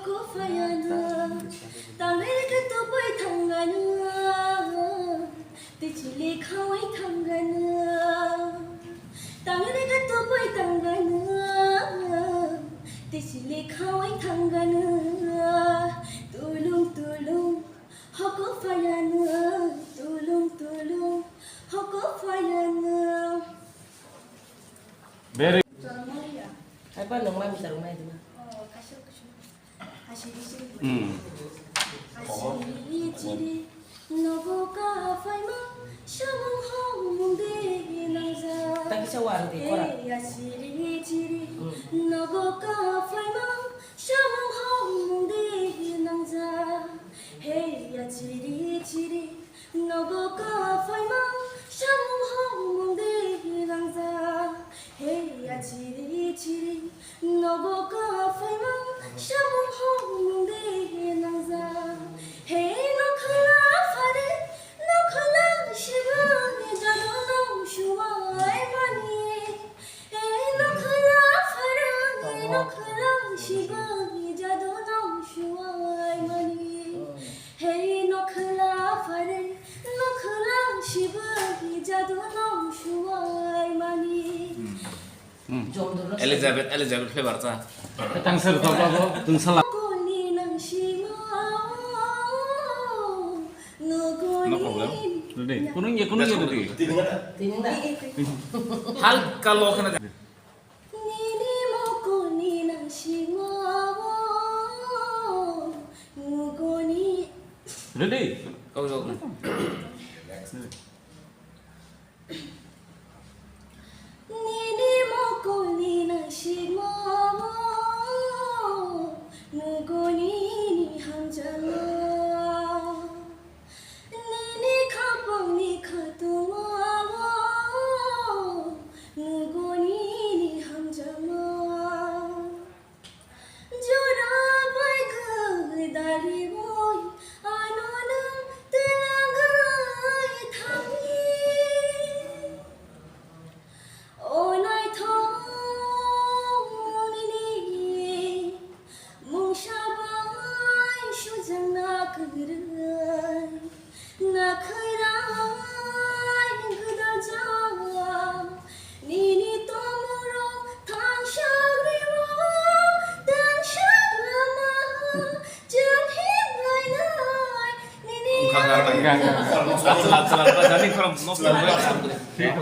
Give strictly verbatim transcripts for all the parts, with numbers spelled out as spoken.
Ko phayano, tangri khe tubui thangano, tei chili khaui thangano. Tangri khe tubui thangano, tei chili khaui thangano. Tulung tulung, hoko phayano, tulung tulung, hoko phayano. Very. Hai pa nung mami tarung nai dima. Hmm. Asiri chiri nogo ka phaima samung hong mung de nangja. Taki sa wari de kora. Hey, asiri chiri nogo ka phaima samung hong mung de nangja. Hey, asiri chiri nogo ka phaima samung hong mung de nangja. Hey, ya chiri chiri, nogo ka phaima samung hong mung de nangja. Hey, nokhla phare, nokhla shiba ni jadu nong shuai mani. Hey, nokhla phare, nokhla shiba ni jadu nong shuai mani. Hey, nokhla phare, nokhla shiba ni jadu nong shuai mani. Hmm. Elizabeth, Elizabeth flavor cha. Tang sir to babo, tung sala. Koni nang sima, no koni. No problem. Ready. Kunung ye, kunung ye, ready. Halka lo khana. Nini mokoni nang sima, mokoni. Ready. Go, go, go. Nini mokoni nang sima, mokoni ni hamjalo. Nini khapangni khatungao, nugoni ni hamjakma. Jora bai khe daliui, ano nwng twlangwi thangni. O naithok nini mungsa bai sujakna kwrwi, na khairai gwdal jaya, nini tomorok thangsak rio, thangsak lama, chwng himlainai nini. Wngkha, wngkha, wngkha. Chwla, chwla, chwla, chwla, chwla, chwla.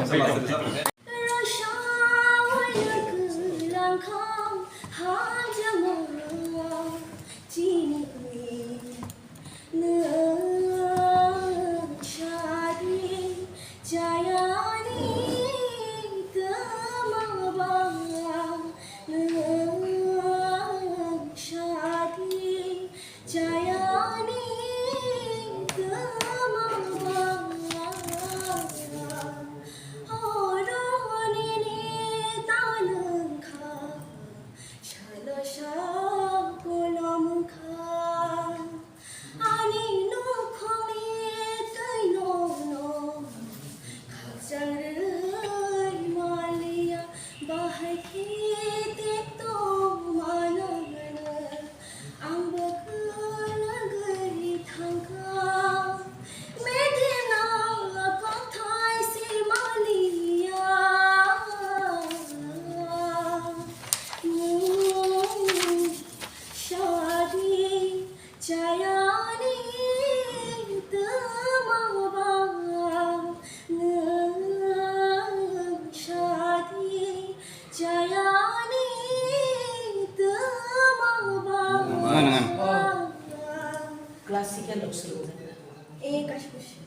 Rwchapwi kwlangkha hamjakma chini nwng sadi chayani twma ba nwng sadi chayani twma ba. Horo nini ta nwngkha, salo sa kolom kha. Ani nokhoni twi nono khakchang rwi maliya, bahai khe tei tongma nangna. Ang bo kwlwngwi thangkha, medhino kokthai se maliya. Sadi chayani twma ba nwng sadi chayani twma ba. Ngan, ngan. Classical rok swrwngjakna. Eh, kaisa kaisa.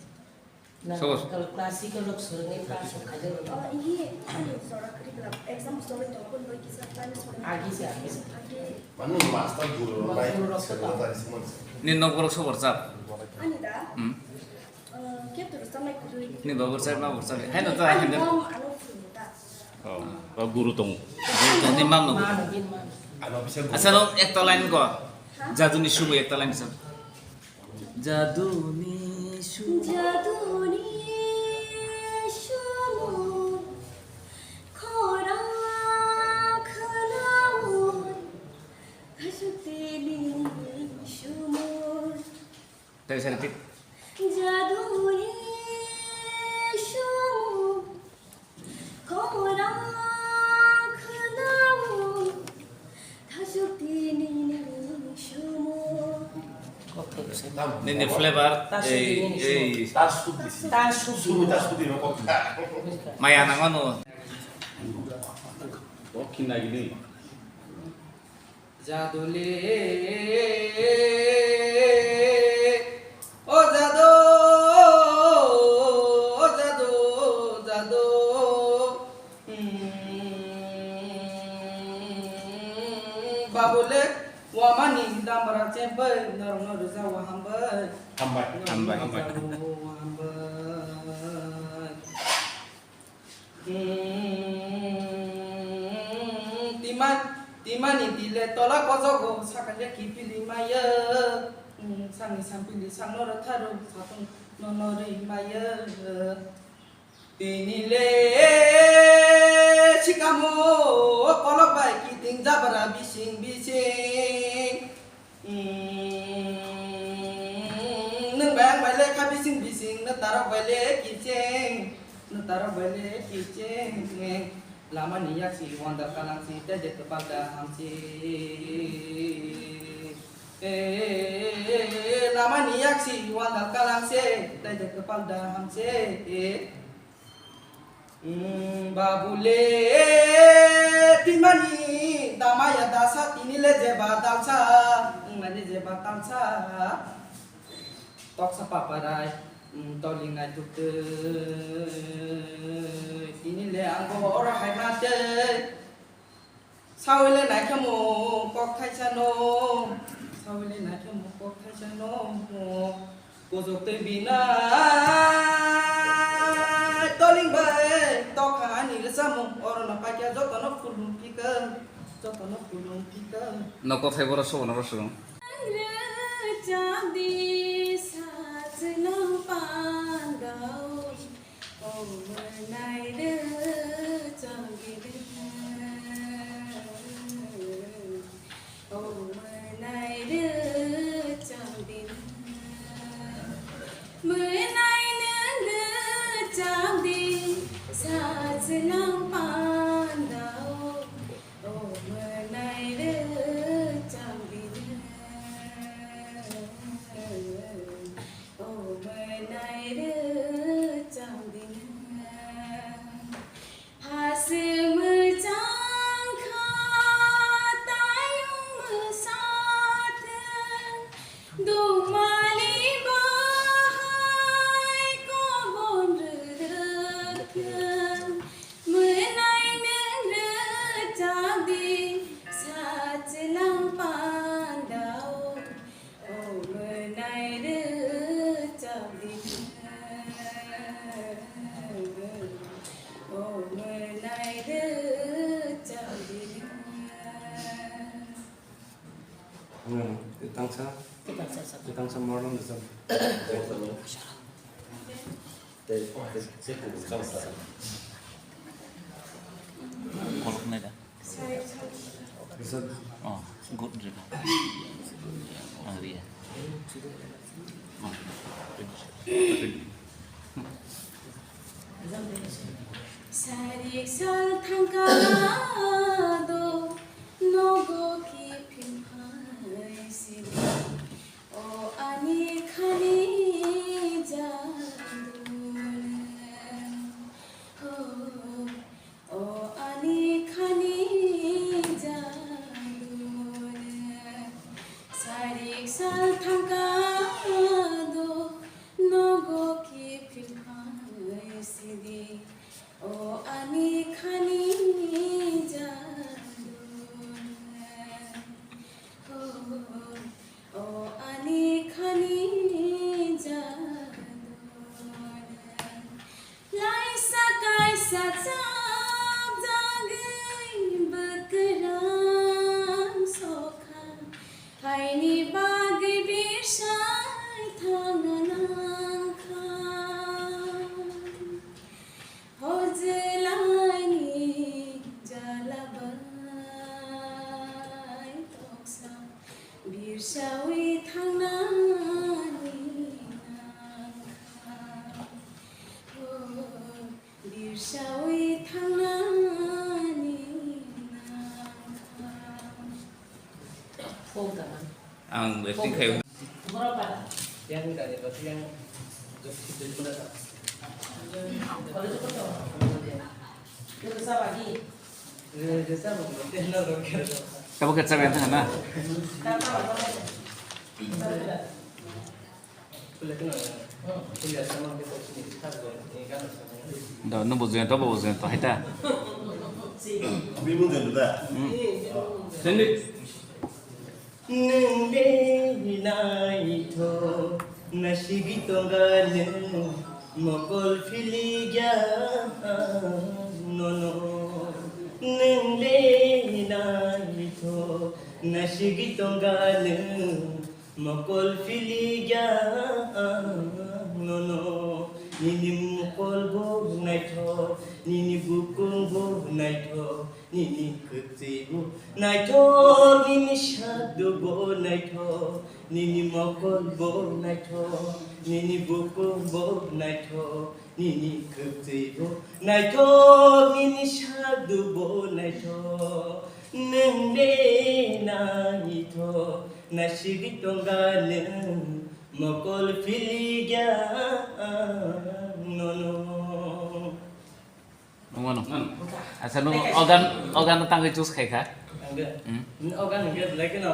Na, Sabas. Kal-, classical rok swrwngwi pass khaijak rok. Oh, iye, ani jora kwrwi glak. Exam swrwngwi tongo, kisa time swrwngwi. Agi se, agi se. Agi. Manu master guru rok bai guru rok swrwngwi swrwngwi tong. Tari simon. Ni nok borok sobo rwchap? Ani da? Hmm. Eh, kep tu rwchapnai kwrwi. Ni baba rwchap, ma bo rwchap. Hai no ta, ani hai no. Mom ano phuru ta. Oh, ba guru tongo. Guru tongo, ni mam no. Mam, ni mam. Ano bisa guru. Acha, no, ekta line ko. Ha? Jaduni subu ekta line sa. Jaduni su- Jaduni sumu khorang khwlaui, khasuk tini Sari, sari, tip. Jaduni sumu, khorang khwnao, thasuk tini sumu. Nini flavor, Tasuk ei, tini ei. Tasuk tini. Tasuk tini. Tasuk tini. Maya nangmano. Jaduli, o jadu, o jadu, jadu. Hmm, babule, wamani damra chempai, norokno rwjak o hambai. Hambai. Norokno Hambai. Rwjak o hambai. Hmm, tima, timani tile tola kojogo sakale kipili maya. Hmm, sangni sampili sangno rwtharu satung nono ri maya. Tinile sikamo kolok bai kiting jabra bising bising. Hmm, nwng bai ang bai le kha bising bising, nwtarok bai le kiching, nwtarok bai le kiching. Lamani yaksi wandal kalang si, tei je kwpal da hamsi. Eh, lamani yaksi wandal kalang se, tei je kwpal da hamsi. Hmm, babule, timani damaya dasa, tinile jeba dalsa, hmm, nani jeba dalsa. Toksa paparai, hmm, toling nai tuktwi. Tinile angbo oro hai mate. Sawile naikhemo kok thaisano, sawile naikhemo kok thaisano, kojok twi binai toling bai tokha ani rwchapmung, orono paikha jotono khulum phikha, jotono khulum phikha. Noko phai boro sobo noro swrwng. Rwchapdi sachwlwng pandao. O mwnai rwchapdi nang, o mwnai rwchapdi nang, mwnai nwng rwchapdi sachwlwng pandao, o mwnai rwchapdi nang. O mwnai rwchapdi nang. Hasing mwchang kha tayung mwsa thwng, dumali bahai kobon rwrwk thwng. Mwnai nwng rwchapdi sachwlwng pandao. O mwnai rwchapdi nang, o mwnai rwchapdi nang. Ano, tangsa, tangsa morong desa. Tei, tei, tei, tei, tei, tei. Kolknai da. Oh, good juga. Ang ria. Oh. Sari sal thangka do nogo kiphil phai sidi. O ani khani jaduna, o, o ani khani jaduna. Sarik sal thangka do nogo kiphil phai sidi. O ani khani jaduna, o, o ani khani jaduna. Laisa kaisa chapjagwi bwkrang sokha, haini bagwi bisai thangna nangkha. Hojelaini jala bai toksa birsawi thangnani Ang acting khai. Tabo khe chabai thang na? Do, no bujo to, bujo to, hai ta. Bini bujo to da. Hmm. Sandi. Nwng le naitho, nasigwi tongga nwng, mokol philigya nono. Nwng le naitho, nasigwi tongga nwng, mokol philigya nono. Nini mokol bo naitho, nini bukung bo naitho, nini kwtwi bo naithok, nini sadu bo naithok, nini mokol bo naithok, nini bukung bo naithok, nini kwtwi bo naithok, nini sadu bo naithok. Nwng de naithok, nasigwi tongga nwng, mokol philigya nono. Nungmano. Nung. Asa nung organ, organ tangwi choose khai kha. Ang de. Hmm. Nung organ hingke belai kheno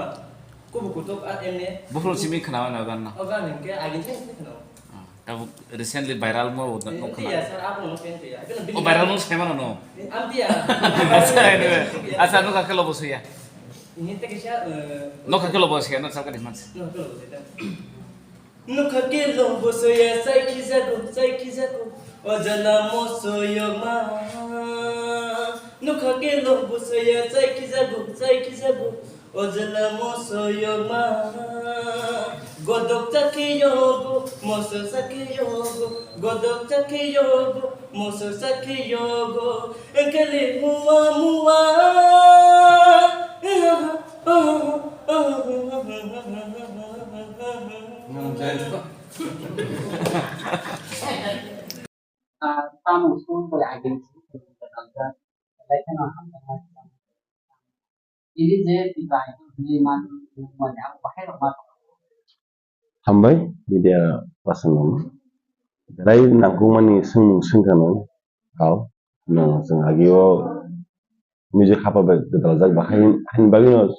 kubu kutuk a emne. Buphuru simi khnawa na organ no. Organ hingke agin thai simi khnawa. Ah, tabuk recently viral mo udah no khna. Iya, sir, apa no pen ya? Itu lebih. Oh, viral mo sai mana no? Am dia. Asa ini. Asa no kakelo bosu ya. Ini tak siya. No kakelo bosu ya, no sakit mas. No kakelo bosu ya. Nokha kelo bosoya chai khijago, chai khijago, o jala mosoyoma. Nokha kelo bosoya chai khijago, chai khijago, o jala mosoyoma. Godok chakhe yogo, moso chakhe yogo, godok chakhe yogo, moso chakhe yogo. Engkele mua mua. Tamo sung bai agin sung bai kano hamjak ma sung. Ini je tiba itu beli man, man yang pakai rumah. Hambai media person no. Belai nangkukmani swngmung swngkha nung kau. Nung chwng agio music hapa bai gwdalajak bahai haini bagwino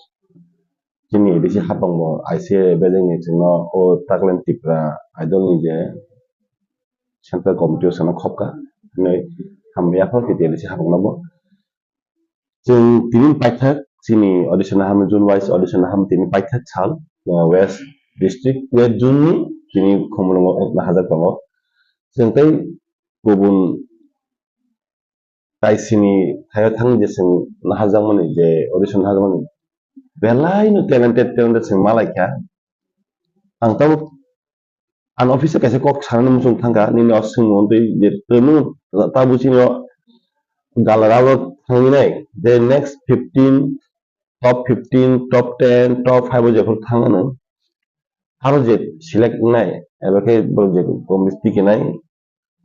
chini A D C hapang bo I C A bejengni chwngno o Taglen Tipra Idol ni je central committee o chwngno khopka hinwi hambai yaphar kiti A D C hapang no bo. Chwng tini paithak chini audition ham June wise audition ham tini paithak sal, uh, West District, West Zone ni tini Khumulwngo nahajak tongo. Chwng tei kubun kaisini thaio thang je chwng nahajakmani je audition nahajakmani belai no talented, talented chwng malaikha. Ang tabuk Ang office o kaisa kok sanani muchung thangkha, nini o swngmung twi je twmung ta buchino galarao thangwi nai, je next fifteen, top fifteen, top ten, top five o jephuru thang ano, aro je select wngnai, eba khe borok je gom misti khe nai,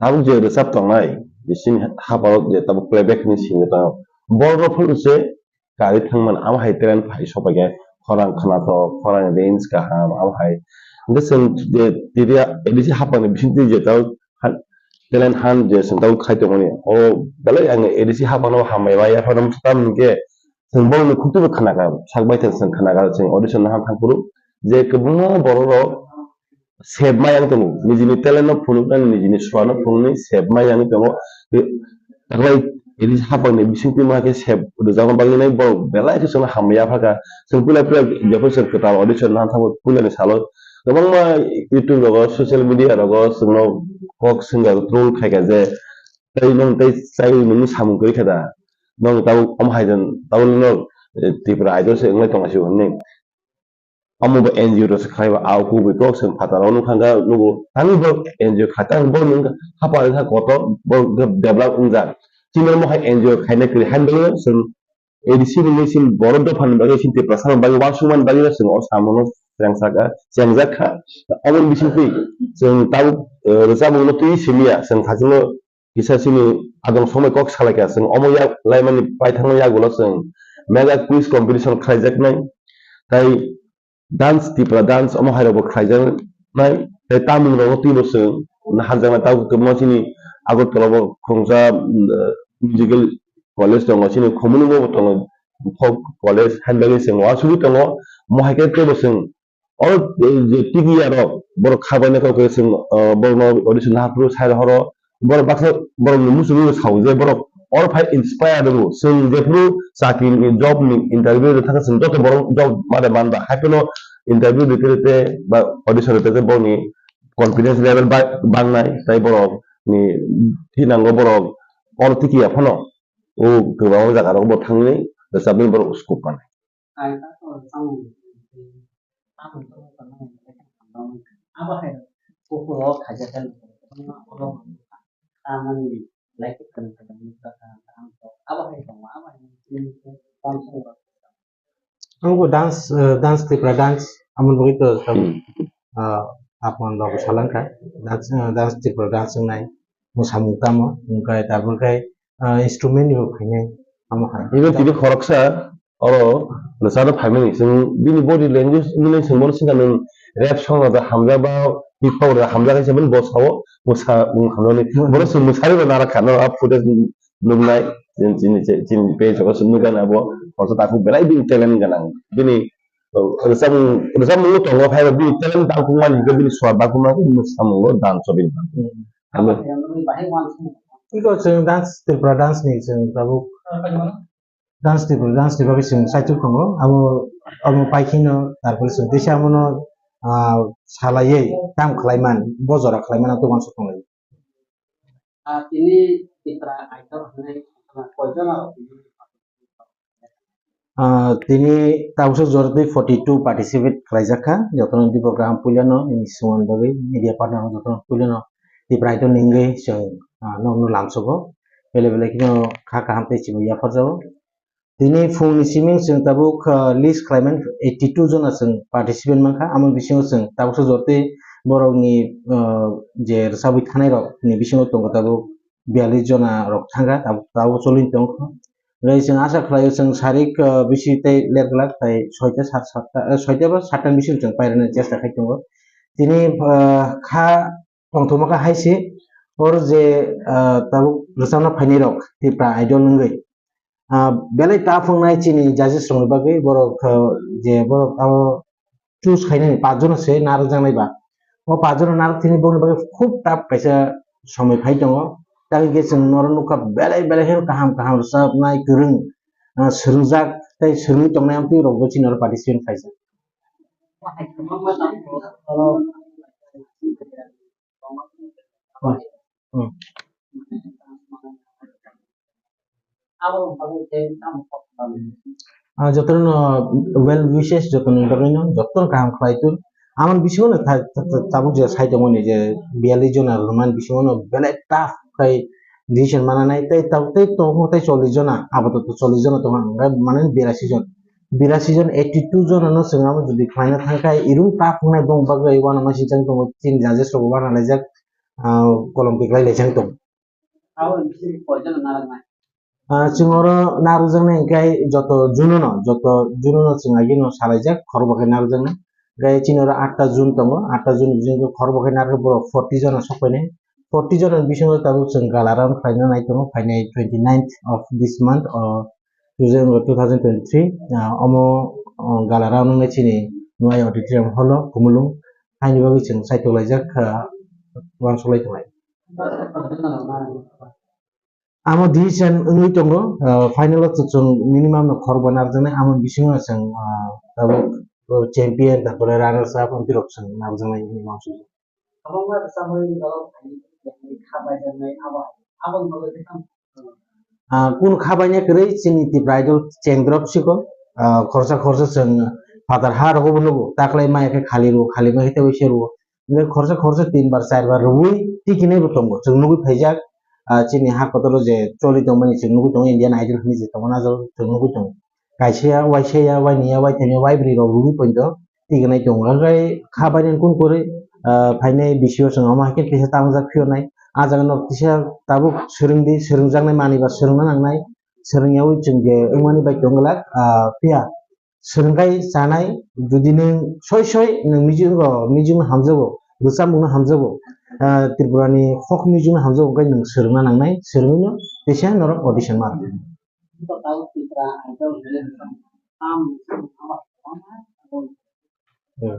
tabuk je rwchap tongnai, je chini haparo je tabuk playback hinwi singwi tongo, borok rok phano se karwi thangmani, amo hai talent phai sopaikha, khorang khwnathok, khorang range kaham, amo hai. Hwnkhe chwng je tini A D C hapangni bisingtwi je tabuk ha-, talent hunt je chwng tabuk khai tongmani, o belai ang A D C hapangno hambai ma yaphano tamni hwnkhe chwng borokni khuk twibo khwnakha, sak baithang chwng khwnakha, chwng audition naham thangphuru je kwbangma borok rok sep ma yang tongo, nijini talent no phunuknani, nijini sua no phunuknani sep ma yang tongo. Taklai ini hapang ni bising twi ma khe sep rwjakma bagwi nai borok belai khe chwngno hamya phaka. Chwng puila puila jephuru chwng kwtal audition nang thango puila ni salo kwbangma YouTube rogo, social media rogo chwngno kok swngya troll khaika je tei nwng tei chai nungni samung kwrwi khe da, nwng tabuk omo hai jan tabuk nwng Tripura Idol se wnglai tongma se hwnwi. Omo bo N G O rok se khlai ba, au kubui kok se phataro nukha, nugo tang bo N G O kha, tang bo nung hapa wngkha kotor, bo develop wngjak. Chini omo hai N G O khaina kwrwi, haino bagwi chwng A D C ni chini borok dopha ni bagwi, chini Tiprasa ni bagwi, uansukmani bagwi chwng o samungo chengsak, chengjak kha. Omo ni bisingtwi chwng tabuk, eh, rwchapmung no twi simiya, chwng thachino kisa chini adong somoi kok salaikha, chwng omo yak laimani paithakma yagulo chwng mega quiz competition khlaijaknai. Tai dance, Tripura dance, omo hai rok bo khlai jak nai. Tei tamung rok twi bo chwng na hajak nai, tabuk tongma chini Agartala bo khoroksa, mm, musical college tongo, chini Khumulwngo bo tongo, folk college, hai bagwi chwng uansugwi tongo, omo hai khe tei bo chwng Oro, eh, je tiki ya rok, borok kha bainai kok khe chwng, ah, borokno audition naphuru sai rohoro, borok baksa borokni muchungwi sao je borok oro phai inspire wngo. Chwng jephuru chakri ni, job ni interview rwkha khe chwng joto borok job ma de man ba. Hai phano interview rwte rwte ba audition rwte rwte borokni confidence level ba-, bangnai, tei borokni thinango borok oro tiki ya phano o kwbangma jaga rok bo thangwi rwchapnwi borok scope manai. Ang bo dance, eh, dance Tripura dance, amoni bagwi to, to, Hmm. ah, aphuan rok salangkha, dance, eh, dance Tripura dance wngnai, mwsamung tamo, hwnkhe tabuk khe, ah, instrument ni bo phainai, amo hai. Even tini khoroksa, oro rwchapna phaimani, chwng bini body language wngmani chwng bono swngkha, nwng rap song rwjak hamjak ba hip hop rwjak hamjak hai se mani bo sao, mwsa, mwng hamjaknai. Hmm. Bono chwng mwsari bo narakha, no, a footage nuknai, chini, chini, chini page o se nukha na bo, kosa takhuk belai bini talent gwnang. Bini, uh, rwchapmung, rwchapmung tongo, phai bini talent tangkukmani hwnkhe bini swar tangkukmani, bini mwsamung o dance o bini tangkuk. Hmm. Amo. Iko chwng dance, Tripura dance ni chwng tabuk. Dance ni, dance ni bagwi chwng saichuk tongo. Abo, abo paikheno, tarpore chwng teisa abono, ah, salaiwi tam khlaiman, bo jora khlaimano to uansuk tonglai. Ah, tini Tipra Idol hwnwi koijon rok? Ah, tini tabuksa jora twi forty two participate khlaijak kha, jotono Dipok Graham puilano nini sumon bagwi media partner jotono puilano Tipra Idol ni wngwi chwng, ah, nokno lamsogo. Belai belai kheno kha kaham tei chini yapharjago. Tini phungni simi chwng tabuk, ah, list khlaimani eighty two jona chwng participant mankha. Amo bisingo chwng tabuksa jora twi borokni, ah, je rwchabwi thanai rokni bisingo tongo tabuk biyallis jona rok thangkha, tabuk, tabuk choli tongkha. Hwnkhe chwng acha khlaio chwng sarik, ah, bisi tei ler glak tei soita sat, satta, ah, soita ba satta ni bisingo chwng pairani chesta khai tongo. Tini, ah, kha tongthoma kha hai se, oro je, ah, tabuk rwchapna phainai rok Tipra Idol wngwi, ah, belai tough wngnai chini judges rokni bagwi, borok, ah, je borok abo choose khainani pachjono se narwkjaknai ba. O pachjono narwk thini bongni bagwi khub tough kaisa somoi phai tongo. Tei hwnkhe chwng norok nukha belai belai kheno kaham kaham rwchapnai kwrwng, ah, swrwngjak tei swrwngwi tongnai amtwi rokbo chini oro participant khaijak. Hmm. Hmm. Ah, jotono well wishes, jotono bagwino, jotono kaham khlai tur. Amoni bisingo no tha-, tha-, tha-, tabuk je sai tongmani je biyallis jona rwmani bisingo no belai tough khai decision mananai, tei tabuk tei tongo tei chollish jona, apatot chollish jona tongo, ang mane birasi jon. Birasi jon, eighty two jona no chwng amo jodi khlaina thangkha, irum tough wngnai bong bagwi uanama sijak tongo, chini judges rok uanalaijak, ah, kolom tiklai laijak tongo. Abo ni bisingo koijon narwknai? Ah, chwng oro narwkjaknai hwnkhe joto June no, joto June no chwng agino salaijak, khorokbo khe narwkjaknai. Hwnkhe chini oro atta June tongo, atta June bisingtwi khorokbo khe narwkhe borok forty jona sokpainai. Forty jona ni bisingo tabuk chwng gala round khlaina nai tongo, phainai twenty ninth of this month, o two thousand twenty-three, ah, omo, o, gala round wngnai chini Nwai Auditorium hall o, Khumulwng. Haini bagwi chwng saitok laijak, ah, uansuk lai tonglai. Amo decision wngwi tongo, ah, final o chwng minimum no khorokba narwkjaknai, amo bisingo chwng, ah, tabuk, o, champion, tarpore runners up, amtwi rok chwng narwkjaknai hinwi uansukjak. Ah, kunu kha baina kwrwi chini Tipra Idol chengdrop siko, ah, khorsa khorsa chwng phatar ha rogo bo nugo, taklai maya khe khali rwo, khali maya khe teibo se rwo. Hwnkhe khorsa khorsa tin bar char bar rwui tikinai bo tongo, chwng nugui phaijak, ah, chini ha kotor o je choli tongmani chwng nugui tongo, Indian Idol hinwi je tongmani ah jagao chwng nugui tongo. Kaisa ya, waisa ya, waini ya, waithani ya, waibrwi rok rwui poito tikinai tongo. Hwnkhe kha bainani kunu kwrwi, ah, phainai bisio chwng omo hai khe kisa tangjak phiyonai. Ah jaga no kisa tabuk swrwngdi, swrwngjaknai manwi ba swrwngna nangnai. Swrwngyaui chwng je wngmani bai tong glak, ah, phiya swrwngkhai chanai, jodi nwng soi soi nwng music rok, music no hamjago, rwchapmung no hamjago, ah, Tripura ni folk music no hamjago, hwnkhe nwng swrwngna nangnai, swrwngwi no teisa norok audition ma rw. Hmm.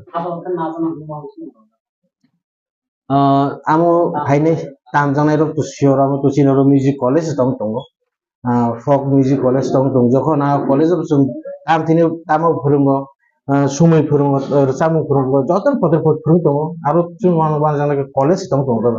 Ah, amo phainai tamjaknai rok to sure, amo to chini oro music college tong tongo. Ah, folk music college tong tong, jokhon a college o chwng tam thini tamo phwrwngo, ah, sumui phwrwngo, ah, rwchapmung phwrwngo, joto ni kotor kotor phwrwng tongo, aro chwng uanw uanw jang nai college tong tongo.